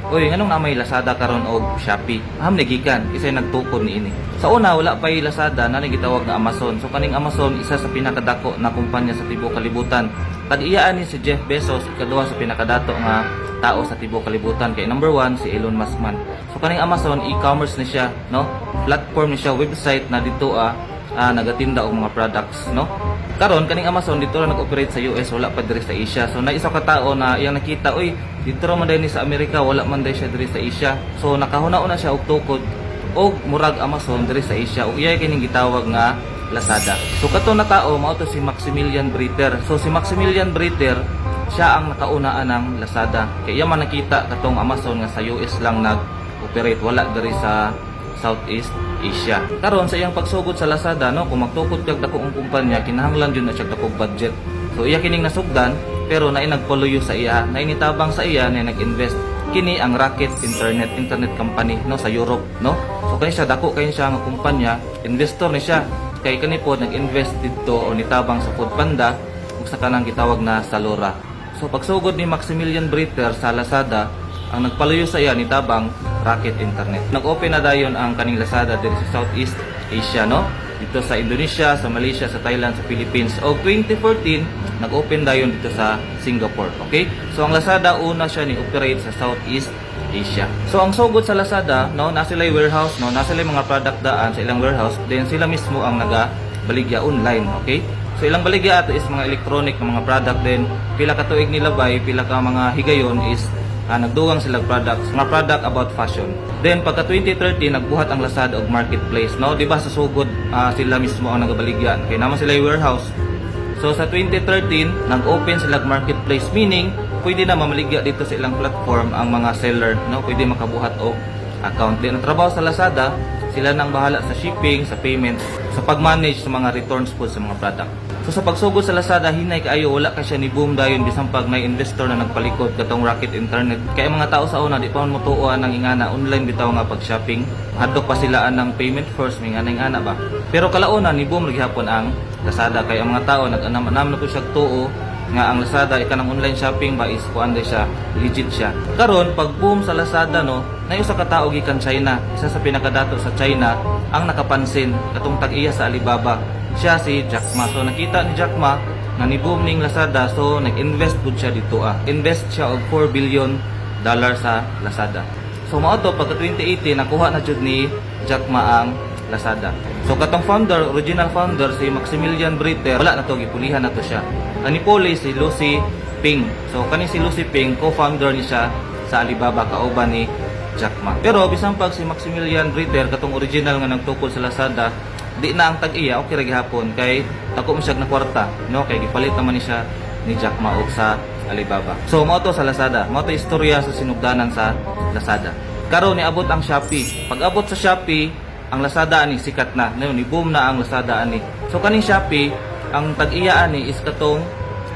Uy, nganong naa may Lazada karon og Shopee? Aham ni gikan kisay nagtukod niini? Sa una, wala pa Lazada, na gitawag nga Amazon. So kaning Amazon, isa sa pinakadako na kumpanya sa tibuok kalibutan. Tag-iya ani si Jeff Bezos, ikaduha sa pinakadato nga tao sa tibuok kalibutan, kay number one si Elon Musk man. So kaning Amazon, e-commerce ni siya, no? Platform ni siya, website na dito nagatinda og mga products, no? Karon, kaning Amazon dito ra nag-operate sa US, wala pa diri sa Asia. So na isa ka tao na iyang nakita, uy, dito ra man ni sa Amerika, wala man day siya diri sa Asia. So nakahuna-una siya og tukod og murag Amazon diri sa Asia, ug iya kining gitawag nga Lazada. So kato na tao mao to si Maximilian Breiter. So si Maximilian Breiter, siya ang nakauna ng Lazada. Kay iya man nakita katong Amazon nga sa US lang nag-operate, wala diri sa Southeast Asia. Karon, sa iyang pagsugod sa Lazada, no, kung magtukod kag dakong kumpanya, kinahanglan jud na siya dakong budget. So iya kining nasugdan, pero naay nagpaluyo sa iya, naay nitabang sa iya, na nag-invest. Kini ang Rocket Internet, internet company, no, sa Europe, no. So kani siya, dako kay siya nga kumpanya, investor ni siya. Kay kani po nag-invest didto o nitabang sa Foodpanda ug sa kanang gitawag na Zalora. So pagsugod ni Maximilian Breiter sa Lazada, ang nagpaluyo sa iya, nitabang, Rocket Internet. Nag-open na dayon ang kaning Lazada diri sa Southeast Asia, no? Dito sa Indonesia, sa Malaysia, sa Thailand, sa Philippines. O 2014, nag-open dayon dito sa Singapore. Okay? So ang Lazada, una siya ni operate sa Southeast Asia. So ang sugod sa Lazada, no, naa sila warehouse, no, naa sila mga product daan sa ilang warehouse, then sila mismo ang naga baligya online, okay? So ilang baligya ato is mga electronic na mga product. Then pila ka tuig nilabay, pila ka mga higayon is nagdugang sila products, mga product about fashion. Then pagka 2030, nagbuhat ang Lazada og marketplace, no? Di ba sa sugod, sila mismo ang nagabaligya kay naa man sila yung warehouse. So sa 2013, nag-open sila og marketplace, meaning pwede na mamaligya dito sa ilang platform ang mga seller, no? Pwede makabuhat og account. Din ang trabaho sa Lazada, sila nang bahala sa shipping, sa payment, sa pag-manage sa mga returns po sa mga product. So sa pagsugod sa Lazada, hinay kaayo, wala ka siya ni boom dayon bisan pag may investor na nagpalikod, katong Rocket Internet. Kaya ang mga tao sa una, di pa man motuo ang ingana online bitaw nga pag-shopping. Hadlok pa sila anang payment first, may ingana ingana ba. Pero kalauna ni boom gihapon ang Lazada kay ang mga tao nag-anam-anam na po siya tuo nga ang Lazada, ikanang online shopping ba, is kuan day siya, legit siya. Karon, pag boom sa Lazada, no, na usa ka tawo gikan China, isa sa pinakadato sa China ang nakapansin, katong tag-iya sa Alibaba. Siya si Jack Ma. So nakita ni Jack Ma na ni boom ning Lazada, so nag-invest pud siya dito ah. Invest siya og $4 billion sa Lazada. So mao to, pagka 2018, nakuha na jud ni Jack Ma ang Lazada. So katong founder, original founder, si Maximilian Breiter, wala na to, gipulihan na to siya. Ang nipuli si Lucy Ping. So kani si Lucy Ping, co-founder ni siya sa Alibaba kauban ni Jack Ma. Pero bisan pag si Maximilian Breiter, katong original nga nagtukod sa Lazada, di na ang tag-iya, okay ra gihapon kay dako mo siya na kwarta, no? Kay gipalit naman ni siya ni Jack Ma og sa Alibaba. So mao to sa Lazada, mao to istorya sa sinugdanan sa Lazada. Karon, niabot ang Shopee. Pag abot sa Shopee, ang Lazada ani sikat na, no, ni boom na ang Lazada ani. So kaning Shopee, ang tag-iya ani is katong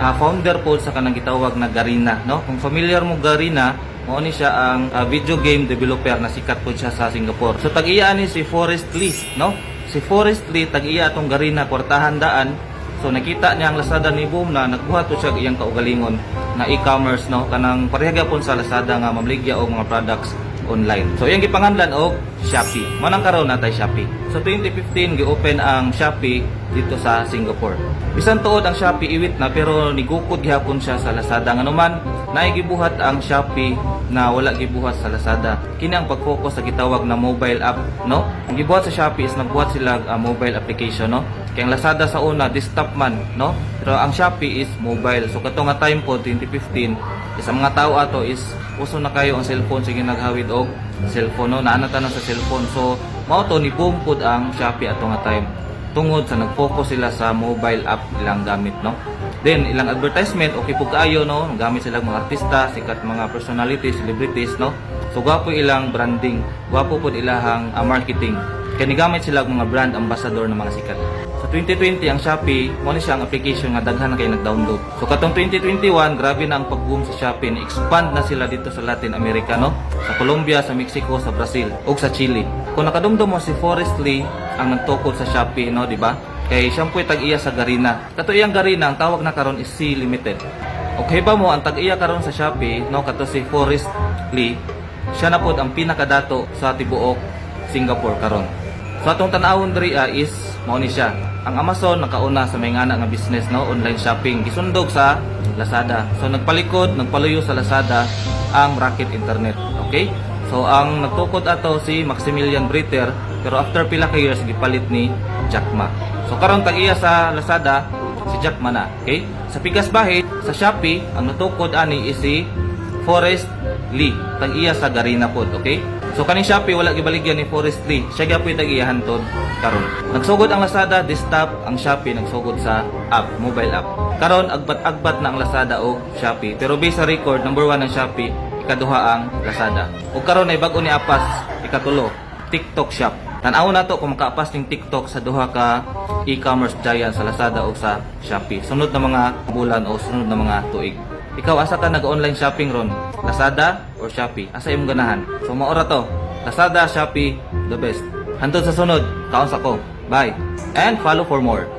founder po sa kanang gitawag na Garena, no? Kung familiar mo Garena, mao ni siya ang video game developer na sikat po siya sa Singapore. So tag-iya ani si Forrest Lee, no? Si Forrest Lee, tag-iya atong Garena, kwartahan daan. So nakita niya ang Lazada ni boom na, nagbuhat po siya og iyang kaugalingon na e-commerce, no, kanang pareha gyapon sa Lazada nga mamaligya og mga products online. So iyang gipanganlan og Shopee. Manang karon natay Shopee. So 2015, gi-open ang Shopee dito sa Singapore. Bisan tuod ang Shopee iwit na, pero nigukod gihapon siya sa Lazada, nganuman naay gibuhat ang Shopee na wala gibuhat sa Lazada. Kini ang pag-focus sa gitawag na mobile app, no? Ang gibuhat sa Shopee is nagbuhat sila mobile application, no? Kay ang Lazada sa una desktop man, no? Pero ang Shopee is mobile. So kato nga time po, 2015, is ang mga tao ato is uso na kayo ang cellphone, sige naghawid og cellphone, no? Naa na tanan sa cellphone. So mao to, ni boom pud ang Shopee ato nga time tungod sa nag-focus sila sa mobile app ilang gamit, no? Then ilang advertisement, okay pud kaayo, no? Gamit sila mga artista, sikat, mga personalities, celebrities, no? So gwapo ilang branding, gwapo pud ilahang marketing kay nigamit sila og mga brand ambassador ng mga sikat. Sa 2020, ang Shopee, mo ni siya ang application nga daghan na kay nag-download. So katong 2021, grabe na ang pag-boom sa Shopee, ni-expand na sila dito sa Latin America, no? Sa Colombia, sa Mexico, sa Brazil, ug sa Chile. Kung nakadumdum mo, si Forrest Lee ang nagtukod sa Shopee, no, di ba? Kay siya po'y tag-iya sa Garena. Kato iyang Garena, ang tawag na karon is Sea Limited. Okay ba mo, ang tag-iya karon sa Shopee, no, kato si Forrest Lee, Siya na pod ang pinakadato sa tibuok Singapore karon. So atong tan-awon diri is mao ni siya. Ang Amazon nakauna sa may ngana nga business, no, online shopping, gisundog sa Lazada. So nagpalikod, nagpaluyo sa Lazada ang Rocket Internet. Okay? So ang nagtukod ato si Maximilian Breiter, pero after pila ka years gipalit ni Jack Ma. So karon tag-iya sa Lazada si Jack Ma na. Okay? Sa pikas bahin sa Shopee, ang natukod ani is si Forrest Lee, tag-iya sa Garena pod, okay? So kaning Shopee wala gibaligyan ni Forrest Lee. Siya gyapon tag-iya hantod karon. Nagsugod ang Lazada desktop, ang Shopee nagsugod sa app, mobile app. Karon agbat-agbat na ang Lazada og Shopee. Pero based sa record, number 1 ang Shopee, ikaduha ang Lazada. Ug karon ay bag-o ni apas, ikatulo, TikTok Shop. Tan-aw nato kung makaapas ning TikTok sa duha ka e-commerce giant, sa Lazada o sa Shopee, sunod na mga bulan o sunod na mga tuig. Ikaw, asa ka nag-online shopping ron? Lazada or Shopee? Asa imong ganahan? So maora to. Lazada, Shopee, the best. Hantod sa sunod, kaon sa ko. Bye. And follow for more.